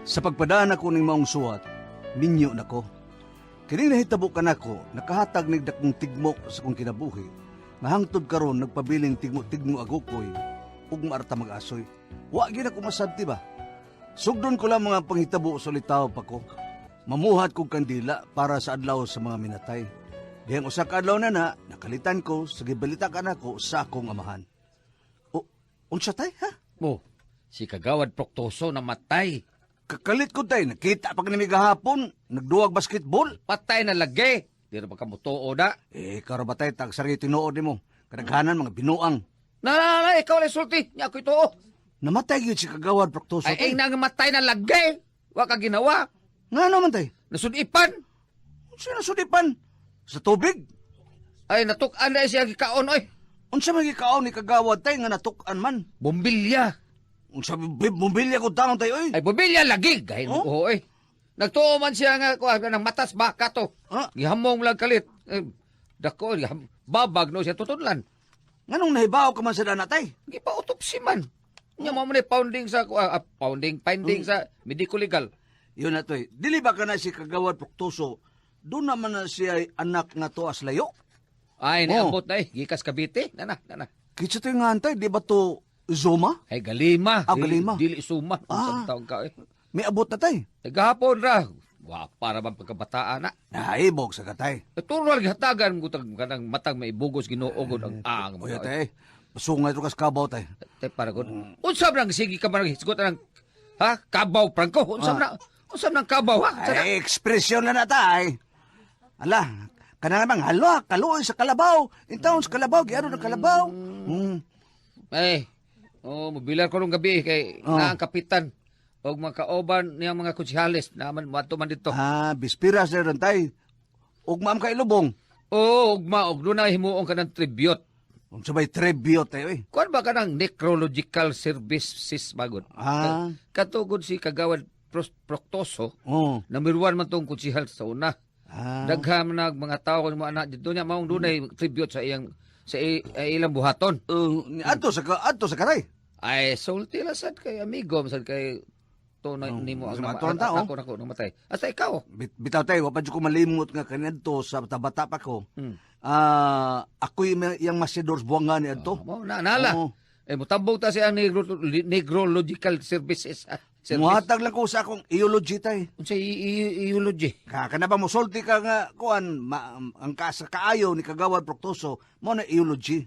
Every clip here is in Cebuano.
Sa pagpadaan ako ning maong suwat, minyo nako. Kini nahitabo kanako, nakahatag nig dakong tigmok sa kong kinabuhi. Nga hangtod karon nagpabiling tigmo-tigmo agukoy ug maarta mag-asoy. Wa gyud ako masabti ba. Sugdon ko lang mga panghitabo sa ulitaw pa ko. Mamuhat kog kandila para sa adlaw sa mga minatay. Dihang usa ka adlaw na na, nakalitan ko sa gibalita kanako sa akong amahan. O, unsa tay ha? Oh, si Kagawad Proktoso namatay. Kakalit ko tay, nakita pa kanimi gahapon, nagduwag basketball. Patay na lagi. Di ra ba ka mutuo na? Eh, karo ba tay, tagsari tinuod nimo. Kadaghanan mga binuang. Na, na, na, ikaw lang sulti. Nya ako ituo. Namatay gyud si Kagawad Proktoso Ay, tay. ay nang matay na lagi. Wa ka ginawa. Nga naman tay, Nasudipan. unsa nasudipan? Sa tubig? Ay, natuk-an na siya gikaon, oy. Unsa man gikaon ni Kagawad tay nga natuk-an man? Bombilya. Unsa bumbilya ko taon tay oy? Ay, bombilya lagi. Gahin Oh? mo, oy. Nagtuo man siya nga, kuha, ng matas baka to. Ah? Gihamong lang kalit. Eh, dako, babag no siya tutudlan. Nganong nahibaw ka man sa dana tay? Gipa-autopsy man. Nya mo man ni pounding sa kuha, pounding, finding sa medico legal. Yun na toy. Dili ba ka na si Kagawad Proktoso? Doon naman na siya ay anak nga tuas layo. Ay, Oh. niabot na eh. Gikas Cavite. Na na, na na. Kitsa to'y nga antay, di ba to Zoma? Ay, Galima. Ah, Galima. Dili, dili suma. Ah. Ah. Taong ka eh. May abot na tay. Ay, gahapon ra. Wa, para bang pagkabataan na. Naibog sa katay. Tural gihatagan ko tag kanang matang maibugos Ginoo gud ang ang. Oya tay, pasungay to kas kabaw tay. Tay para gud. Unsa man ang sige ka man hisgot ang ha kabaw prangko. Unsa man unsa man ang kabaw ha? Sana. Ay, ekspresyon na na tay. Ala, kana namang halwa, kaluoy sa kalabaw. Intawon sa kalabaw, giano ng kalabaw. Ay. Oh, mobilar ko nung gabi kay Oh. na ang kapitan og mga kaoban niyang mga kutsihales naman moadto man dito. Ah, bispiras na ron tay. Ugmaam ka ilubong. Oh, ugma og dunay himuong kanang tribute. Unsa bay trebyo tay oy. Kuan ba kanang necrological services magod? Ah. Katugod si Kagawad Proctoso, Oh. number 1 man tong kutsihal sa una. Ah. Daghan man nag mga tao kun mo anak didto niya maong dunay tribute sa iyang sa ilang buhaton. Adto sa karay. Ay sulti la sad kay amigo sad kay to na nimo ang sa mga tuwan tao. ako nako namatay. Asa ikaw? Bitaw tay, wa pa jud ko malimot nga kaniadto sa bata pa ko. Ah, ako'y iyang masidors buwangan ni adto. Mo na nala. Oo. Eh motambog ta siya ang negrological services. Ah, service. Muhatag lang ko sa akong eulogy tay. Unsa eulogy? Ka kana ba mosulti ka nga kuan ma, ang ka, sa kaayo ni Kagawad Proctoso mo na eulogy.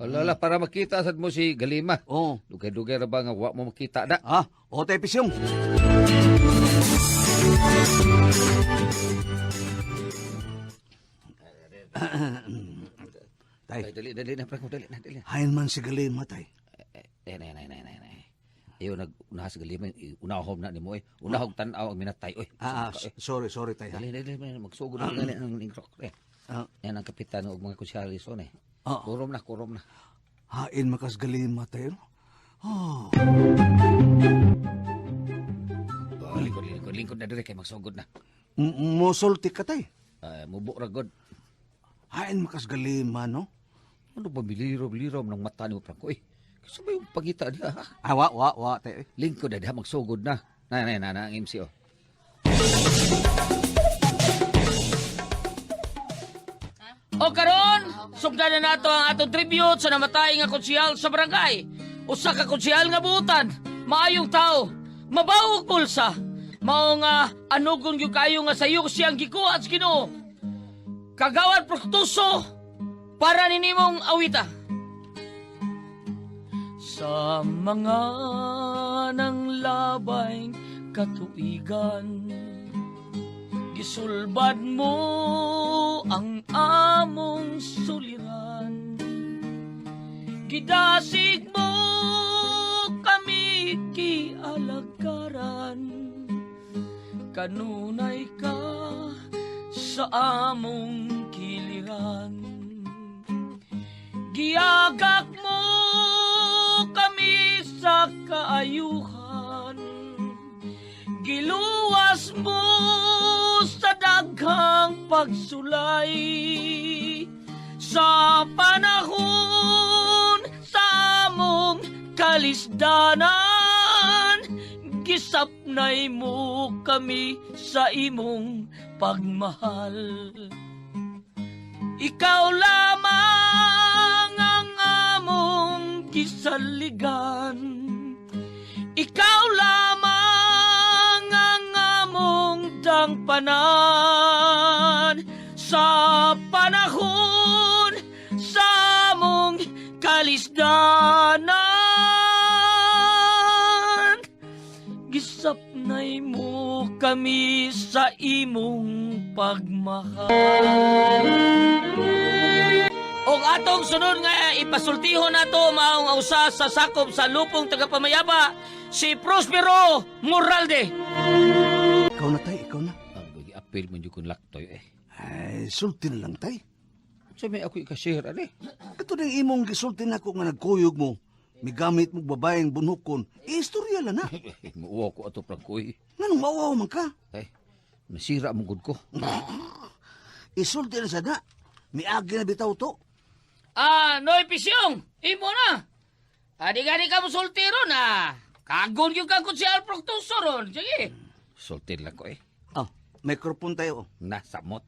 Alala para makita sad mo si Galima. Oh. Dugay-dugay ra ba nga wa mo makita na. Ah, o tay pisyong. Tay, Ay, dali dali na prangko dali na dali. hain man si Galima tay. Eh, nay, nay, nay, nay, nay. Iyo, nag unaha sa Galima, unahom na nimo eh. Unahog tan-aw ang minatay oy. Ah, ah, sorry, sorry tay. Ha. Dali, dali, dali, magsugod na gani ang negro. Eh. Ah. Yan ang kapitan og mga kutsihales eh. Ah. Kurom na, kurom na. Hain makas Galima tay. Oh. Oh, lingkod, lingkod, lingkod na dire kay magsugod na. Mosulti ka tay. Ay, mubo ra god. Hain makas Galima no. Ano ba biliro-biliro ng mata nimo Franco eh. Kasi ba yung pagita niya? Ha? Ah, wa wa wa tay. Lingkod na diha magsugod na. Na na na, na ang MC oh. O karon, sugdan na nato ang atong tribute sa namatay nga konsehal sa barangay. Usa ka konsehal nga buutan, maayong tao, mabawog bulsa. Mao nga anugon gyud kayo nga sayok siyang gikuha sa Ginoo. Kagawad Proktoso para ninimong awita. Sa mga nang labay katuigan, gisulbad mo ang among suliran. Gidasig mo kami kialagaran. Kanunay ka sa among kiliran. Giagak mo kami sa kaayuhan. Giluwas mo sa daghang pagsulay. Sa panahon sa among kalisdanan, Gisapnay mo kami sa imong pagmahal. Ikaw lamang ang among gisaligan. Ikaw lamang ang among dangpanan sa panahon sa among kalisdanan. Gisapnay mo kami sa imong pagmahal. Og atong sunod nga ipasultihon nato maong ang usa sa sakop sa lupong tagapamayaba, si Prospero Moralde. Ikaw na, tay, ikaw na. Ang apil mo jud kun laktoy eh. Ay, sulti na lang, tay. Sa may ako ika-share ani. Kato ng imong gisulti nako nga nagkuyog mo. Migamit mo babaeng bunhukon. Istorya lang na. Muuwaw ko ato, Franco eh. Nganong mauwaw man ka? Eh, nasira mo gud ko. Isulti na sa na. Miagi na bitaw to. Ah, Noy Pisyong, imo na. Adi gani ka mo sultiro na. Kagon yung kang si Alproctoso ron. Sige. Sultin lang ko eh. Ah, microphone tayo. Nasamot.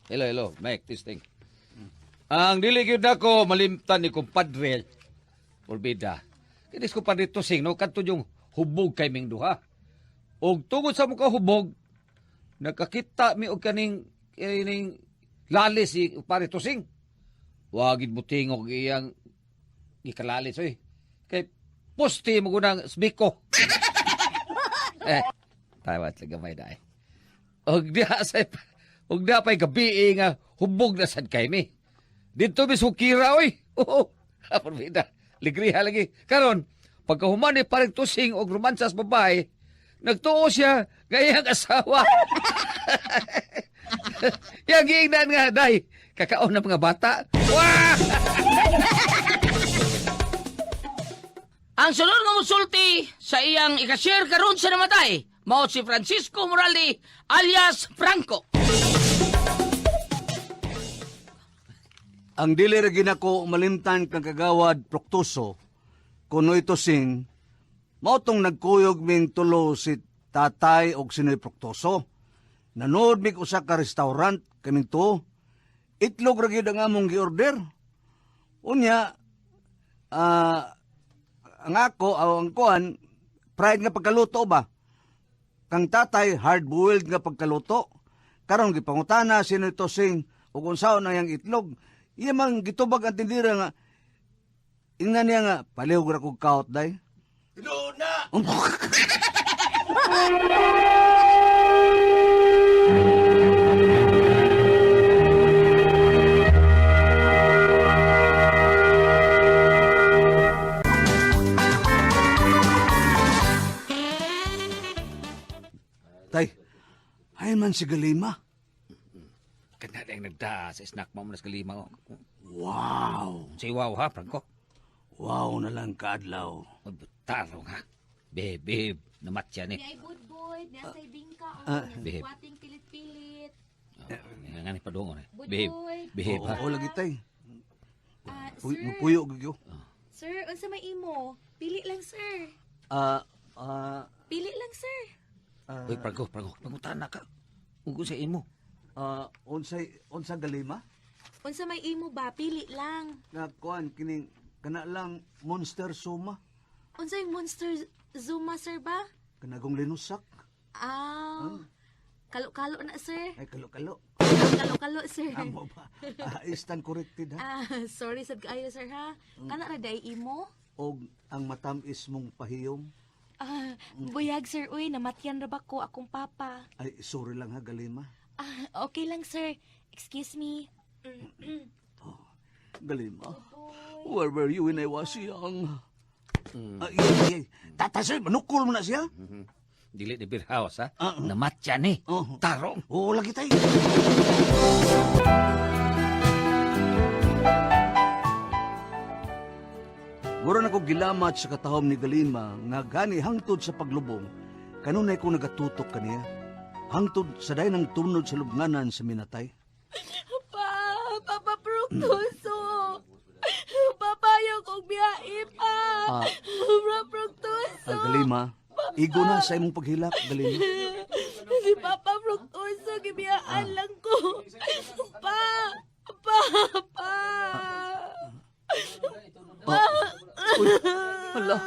Hello, hello. Mike, testing. Ang dili gyud nako malimtan ni kumpadre Olbida. Kinis kumpadre Tusing no kadto yung hubog kay ming duha. Og tungod sa muka hubog, nakakita mi og kaning kining lalis si pare Tusing. Wagid butingog iyang gikalalis oy. Kay poste mo gunang sbiko. Eh, tawa at gamay na eh. Og diha sa og diha pa'y gabi eh, nga hubog na sad kay mi. Dito mi sukira oy. Oo. Aparbida. Ligriha lagi. Karon, pagkahuman ni parang tusing og romansas babae, nagtuo siya nga iyang asawa. Yang giingnan nga, day, kakaon ng mga bata. Wah! Ang sunod nga musulti sa iyang ikashare karon sa namatay, mao si Francisco Moralde alias Franco. Ang dili ra ginako malimtan kang kagawad Proktoso, kuno ito sing, mao tong nagkuyog ming tulo si tatay og sinoy Proktoso. Nanood mig usa ka restaurant kaming tuo. Itlog ra gyud ang among giorder. Unya, ang ako, o ang kuan, pride nga pagkaluto ba? Kang tatay, hard-boiled nga pagkaluto. Karon gipangutana sino ito sing ug unsaon ang iyang itlog. Iya man gitubag ang tindira nga ingnan niya nga palihog ra kog kaut day. Na. Tay, ay man si Galima. Kana na yung nagdaa sa snack mo na sa kalima. Wow. Say wow ha, Franco. Wow na lang kaadlaw. Tarong ha. Babe, babe, namatya ni. Ni ay budbud, ni asay bingka, oh, Ah, ni Babe. kwating pilit-pilit. Nga nga ni padungon eh. Budbud. Babe, babe ha. Oo, lagi tay. Ah, Puy, sir, mupuyo gyud. sir, unsa may imo? Pili lang, sir. Ah, ah, Pili lang, sir. Uy, Franco, Franco, pangutana ka. Ugo sa imo. Unsay unsa Galima? Unsa may imo ba? Pili lang. Nga kuan kining kana lang Monster Suma Unsa yung Monster Zuma, sir ba? kanagong linusak. Ah. Kalo-kalo na, sir. Ay kalo-kalo. Kalo-kalo, sir. Amo ba? Ah, stand corrected ha. Ah, sorry sad kaayo, sir ha. Kana ra day imo? Og ang matamis mong pahiyom. Ah, buyag sir, uy, namatyan ra ba ko akong papa? Ay sorry lang ha Galima. Ah, okay lang, sir. Excuse me. Galima. Where were you when I was young? Ay, ay, ay. Tatay sir, manukol mo na siya. Dili ni beer house ha. Ah, ah. Namatya ni. Oh. Tarong. Oo, lagi tayo. Mura na ko gilamat sa katahom ni Galima nga gani hangtod sa paglubong kanunay ko nagatutok kaniya. Hangtod sa day ng tunod sa lubnganan sa minatay. Pa, Papa Proktoso. Papa, ayaw Ah. Bra Fructuoso. Ah, Galima, igo na sa imong paghilak, Galima. Si Papa Fructuoso, gibiyaan lang ko. Pa! Pa! Pa! Ah. Uy, hala,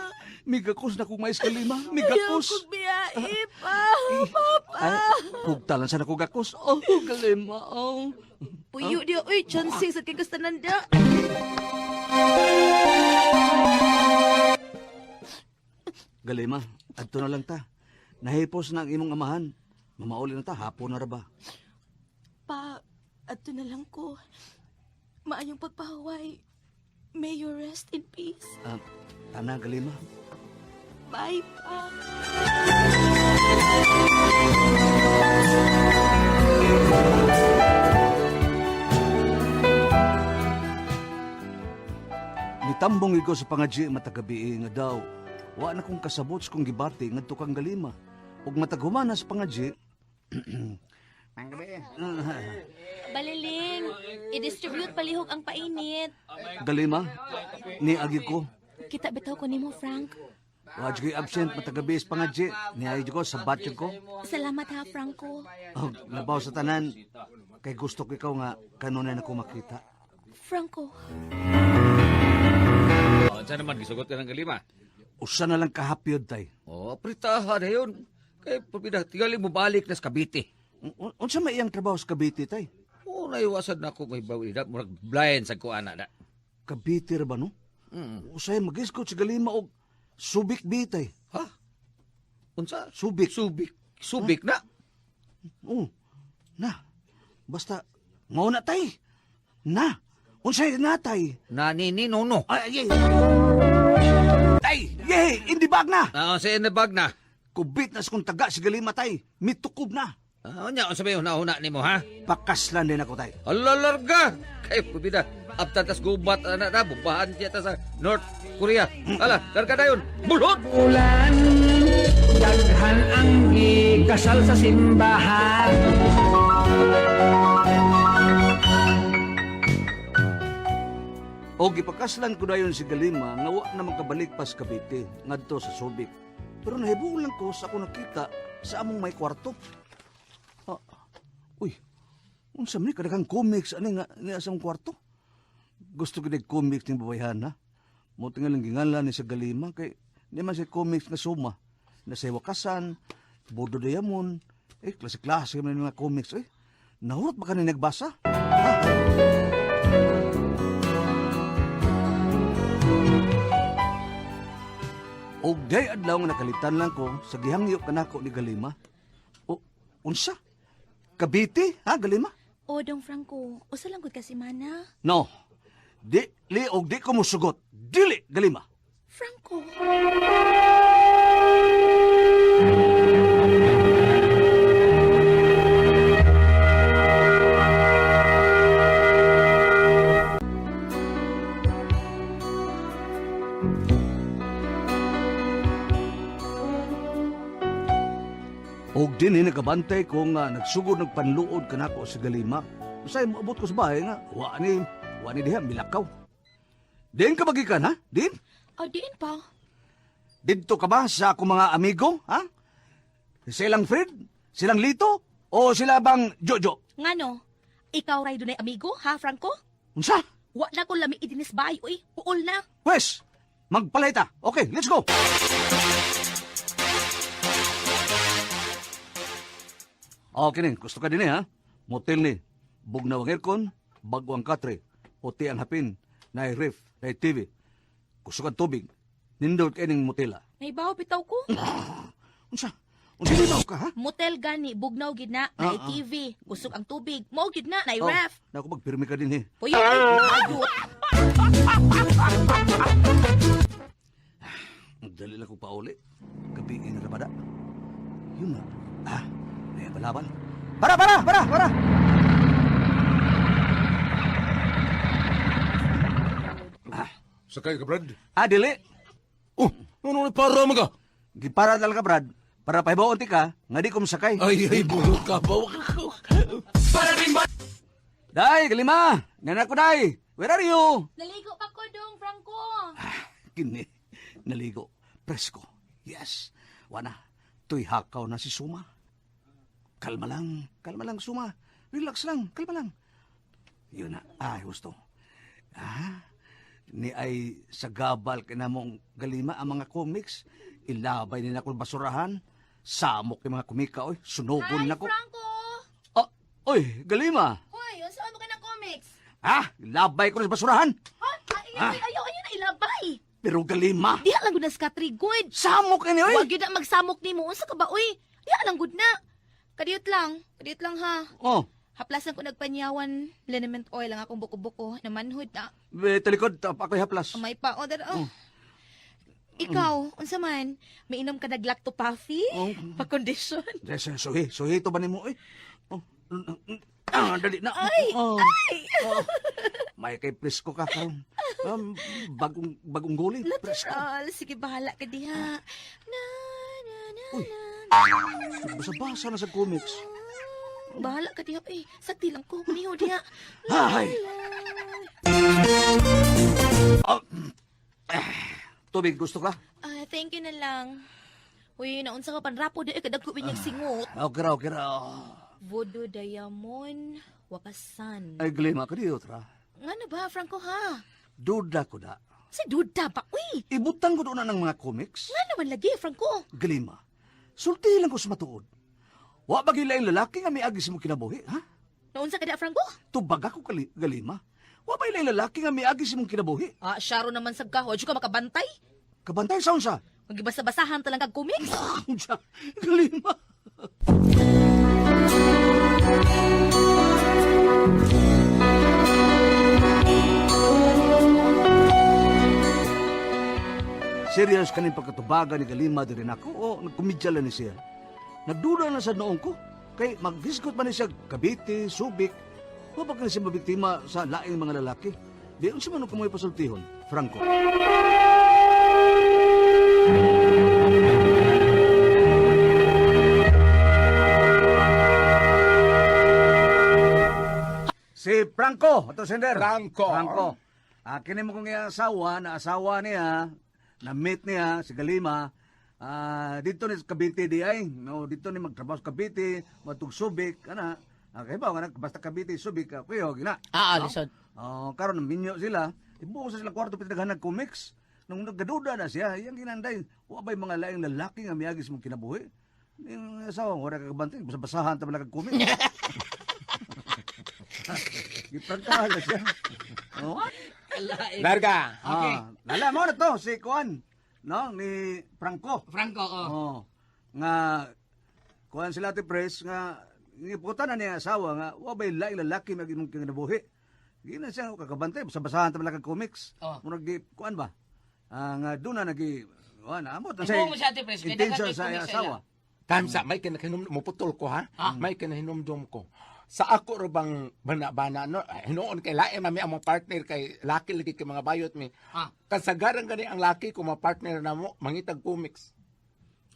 migakos na kong mais, Galima. Ayaw Migakos. kong biyai, pa! Papa! Ay, hugtalan sa na gakos. Oh, Galima, oh. Puyo diya, uy, chancing sa kikastanan diya. Galima, adto na lang ta. Nahipos na ang imong amahan. Mamauli na ta, hapon na ra ba? Pa, adto na lang ko. Maayong pagpahuway. May you rest in peace. Ah, tana, Galima. Bye, pa. Nitambong iko sa pangadji matagabi nga daw. Wa na kong kasabot sa kong gibati ngadto kang Galima. Ug matag humana sa pangadji, Baliling, i-distribute palihog ang painit. Galima, ni agi ko. Kita bitaw ko nimo, Frank. Wa jud ko'y absent matagabi sa pangadji. Ni ko sa batyo ko. Salamat ha, Franco. Oh, labaw sa tanan. Kay gusto ko ikaw nga kanunay na ko makita. Franco. Oh, unsa naman gisugot ka ng Galima? Usa na lang kahapyod tay. Oh, pritaha na yun. Kay Pulbida, tingali mo balik na sa Cavite. Unsa may iyang trabaho sa Cavite tay? Oh, naiwasan na ako may bawi na. Murag blind sa kuana na. Cavite ra ba no? Usay magiskot si Galima og Subic bitay. Ha? Unsa? Subic. Subic. Subic na. Oh. Na. Basta mao na tay. Na. Unsay na tay? Nanini nono. Ay, ay. Tay, yey, hindi bag na. Ah, unsa in the bag na? Kubit na sa kong taga si Galima tay. Mitukob na. Ah, unya unsa may huna-huna nimo ha? Pakaslan din ako tay. Ala larga. Kay Pulbida, abtan tas gubat ana na bubahan siya ta sa North Korea. Ala, larga dayon. Bulhot. Ulan, daghan ang gikasal sa simbahan. O gipakaslan ko dayon si Galima nga wa na makabalik pa sa Cavite ngadto sa Subic. Pero nahibuon lang ko sa ako nakita sa among may kwarto. Ah, uy, unsa man ni kadaghang comics ani nga niya sa among kwarto? Gusto ko nig comics ning babayhan ha. Mo tingalang gingalan ni sa Galima kay di man siya comics nga suma. Nasa wakasan, Bodo Diamond, eh klase-klase man yung mga comics eh. Nahurot ba ka ni nagbasa? Ha? Og day adlaw nga nakalitan lang ko sa gihangyo kanako ni Galima. O unsa? Cavite, ha Galima? O, Dong Franco, usa lang gud ka si Mana. No. Di li og di ko musugot. Dili Galima. Franco. Og dinhi nagabantay ko nga nagsugod nagpanluod kanako sa Galima. Usay moabot ko sa bahay nga wa ni diha milakaw. Din ka magikan ha? Din? O, diin pa. Didto ka ba sa akong mga amigo, ha? Silang Fred? Silang Lito? O sila bang Jojo? Ngano? Ikaw ray dunay amigo, ha, Franco? Unsa? Wa na ko lami idinis bahay, uy. Puol na. Pwes, magpalay ta. Okay, let's go. Okay nin, gusto ka din eh, ha? Motel ni. Bugnaw ang aircon, bago ang katre, puti ang hapin, naay ref, naay TV. Gusto ka tubig. Nindot kay ning motel ha. Naibaw bitaw ko. Unsa? Unsa nibaw ka ha? Motel gani, bugnaw gid na, Ah, naay ah. TV, kusog ang tubig, mao gid na, naay Oh, ref. Naku, magpirmi ka din eh. Puyo, ay, ayot. Magdali lang ko pauli. Gabi na rabada. Yun nga. Ah, may balaban. Para, para, para, para! Sakay ka, Brad. Ah, dili. Oh, ano na para mga? Gipara talaga, Brad. Para pahibaon ti ka, nga di ko masakay. Ay, ay, bulo ka ba? Day, galima! Nanak ko, day! Where are you? Naligo pa ko dong, Franco. Kini. Naligo. Presko. Yes. Wana. Tuy hakaw na si Suma. Kalma lang. Kalma lang, Suma. Relax lang. Kalma lang. Yun na. Ay, gusto. Ah, ni ay sa gabal kinamong galima ang mga comics. Ilabay nila akong basurahan. Samok yung mga kumika, oy. Sunugon Hi, na ko. Franco! Ah, oy, galima. Hoy, unsa mo ka ng comics? Ah, ilabay ko na sa basurahan. Ha? Ay, ay, ayaw, ayaw na ilabay. Pero galima. Diha lang gud na sa good. Samok ini, oy. Wag yun na magsamok nimo. Unsa ka ba, uy? Diha lang gud na. Kadiyot lang. Kadiyot lang ha. Oh, Haplasan ko nagpanyawan liniment oil ang akong buko-buko na manhood na. be, talikod, ako'y haplas. Amay pa. O, dara, oh. Ikaw, unsa man? Mainom ka naglacto puffy? Oh. Pa-condition? Dahil sa suhi, suhi to ba nimo, oy? Oh, ah, dali na. Ay, Oh. ay! Oh. May kay presko ka karon. Bagong bagong gulay, presko. Natural. Sige, bahala ka diha. Na, na, na, Uy. na. Basa-basa na sa comics. Bahala ka diha. Eh, sakti lang ko. Maniho diha. Ay. Oh. Ah, tubig, gusto ka? Ah, thank you na lang. Uy, naunsa ka panrapo di ay kadagko binyag singot. Okay ra, okay ra. Voodoo Diamond Wakasan. Ay, glima ka diyo, tra. Nga na ba, Franco ha? Duda ko da. Si Duda ba? Uy, Ibutang ko doon na ng mga comics. nga naman lagi, Franco. Glima, sulti lang ko sa matuod. Wa ba gilaing lalaki nga miagi sa mo kinabuhi, ha? Naunsa ka da, Franco? Tubag ako kali, galima. Wa ba ilaing lalaki nga miagi sa mong kinabuhi? Ah, syaro naman sa ka. Huwag ka makabantay. Kabantay sa unsa? Magibasa-basahan talang kag comics. Unsa? Galima. Serious kaning pagkatubaga ni Galima diri nako o nagkomedya lang ni siya. Nagduda na sa noong ko kay maghisgot man ni siya Cavite, Subic. Wa ba kani siya mabiktima sa laing mga lalaki? Di unsa man ang kumoy pasultihon, Franco. Si Franco, ato sender. Franco. Franco. Ah, kini mo kong asawa, na asawa niya, na meet niya si Galima. Ah, dito ni sa Cavite di ay, no, dito ni magtrabaho sa Cavite, matug Subic, ana. Ah, kay ba nga basta Cavite, Subic, ah, kuyo gina. Ah, lisod. Oh, karon minyo sila. Ibuo sa silang kwarto pitaghan ng comics. Nung naggaduda na siya, iyang ginanday, wa ba'y mga laing lalaki nga miagi sa mong kinabuhi? Yung asawa, wala kagabantay, basa-basahan ta bala kag comics. Giprantahan na siya. Oh. Larga. Okay. Ah, lala mo na to si Kuan, no, ni Franco. Franco, oh. Oh. Nga kuan sila ti pres nga ngiputan na niya asawa nga wa bay laing lalaki mag imong kinabuhi. Gina siya kakabantay basa-basahan ta bala kag comics. Oh. Murag gi kuan ba? Ah, nga doon na nagi kuan amot na Ibuo mo siya, Ate Pres, kay intention daghan kay sa comics sa asawa. Time sa may kinahinom muputol ko ha. May kinahinumdum ko. Sa ako ro bang bana-bana no ay, hinuon kay lain mami ang mga partner kay laki lagi kay mga bayot mi. Ah. Kasagaran gani ang laki ko mga partner na mo mangitag comics.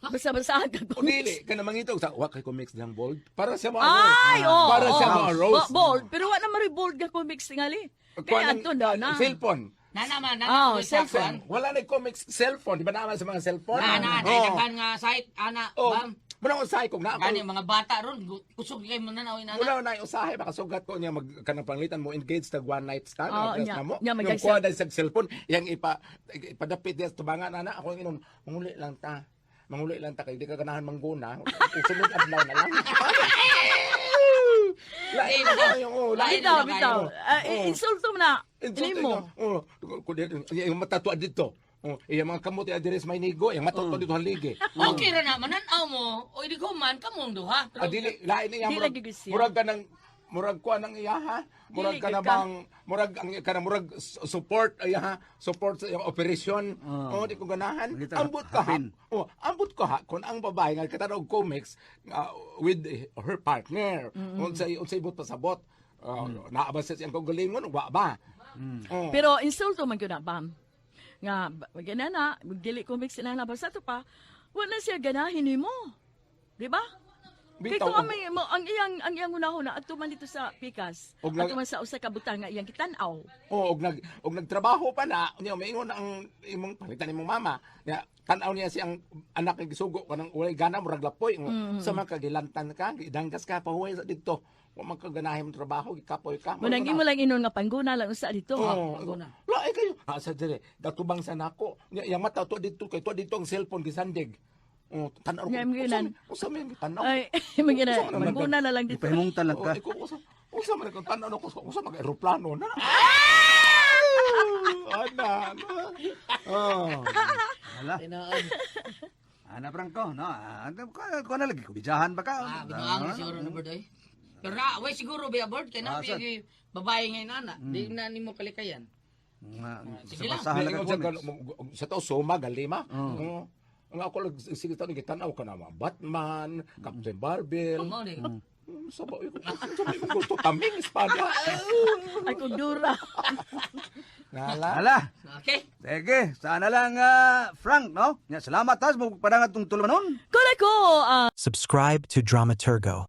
Basa-basahan ka O dili kana mangitag sa wa kay comics dang bold para sa mga Ay, oo. Para sa oo. mga rose. Bold. Pero wa na maroy bold nga comics tingali. Kuan Kaya ang- ato na na. Cellphone. Nana man, nana. Oh, man, sa cellphone. kuan. Wala na comics cellphone, di ba naman sa mga cellphone? Nana, Oo. na daghan nga site ana, Oh. bam. Muna usahay kung na Gani mga bata ron, kusog kay mo na na. Muna na usahay baka sugat ko niya mag kanang panglitan mo engage tag one night stand Oo, oh, nya. na mo. Nya, mag- Yung kuha dahil sa cellphone, yang ipa ipadapit diya sa tubangan ana ako ang inom, manguli lang ta. Manguli lang ta kay di ka ganahan mangguna. Usunod adlaw na lang. Lain na yung oh, lain. Bitaw, bitaw. Ah, Oo. Insulto mo na. Insulto Ini mo. niya. Oh, yung matatuan dito. Oh, yung mga kamot yung adires may nigo, yung matatuan dito haligi. Okay ra na mananaw mo o idi ko man kamong duha. Ah, dili lain niya Di murag lagi gyud siya. murag ka ng murag kuan ang iya ha. Murag Dili ka na gyud ka. bang murag ang ka na murag support ay ha, support sa iyong operation. Oh, di ko ganahan. Mangita, Ambot ka ha. hapin. Oh, ambot ko ha kun ang babae nga katanaw og comics with her partner. Unsay unsay ibot pasabot. Naa ba sa siyang kaugalingon wa ba? Oh. Pero insulto man gyud na bam. Nga gana na, dili comics na na basta to pa. Wala siya ganahin nimo. Di ba? Kay Bitaw, kung ang iyang hunahuna adto man dito sa pikas. Adto man sa usa ka butang nga iyang gitan-aw. Oo, og nagtrabaho pa na, unya maingon ang imong palitan imong mama. Nya tan-aw niya siyang anak nga gisugo kanang walay gana, murag lapoy. Sa mga kagilantan ka, gidanggas ka pahuway sa didto. Wa man ka ganahin mong trabaho, gikapoy ka. Munang imo lang inon nga pangguna lang usa dito. Oo. Pangguna. Lae kayo. Ha sa dire, datubang sa nako. Nya yang mata to didto kay to didto ang cellphone gisandig. Oh, tan-aw ko. Nya, imong ginan. Usa may tan-aw. Ay, mga Usa man ang pangguna na lang dito. Ipahimungtan lang Oh, ka. ikaw, usa man ang tan-aw ko, usa mag eroplano na. Ana. Oh. Hala. Tinaan. Ana, Franco, no? Ah, ko na lagi kubijahan ba ka? Ah, binuang siguro na bird oy. Pero na, way siguro ba bird kay na Ah, sad. babae ngayon ana. Di na nimo kalikayan. Nga, Sige lang. sa basahan lang Ingon ka sa comics. sa tao soma galima. Oo. Ang ako lang sige taon gitan-aw ka na mga Batman, Captain Barbell. Mao ni. Sa ba sa ba imong gusto taming espada. Ay kung dura. Ngala. Hala. Okay. Sige, sana lang, Frank, no? Nya, salamat ha, sa padangat tong tulumanon. Kung ako, Subscribe to Dramaturgo.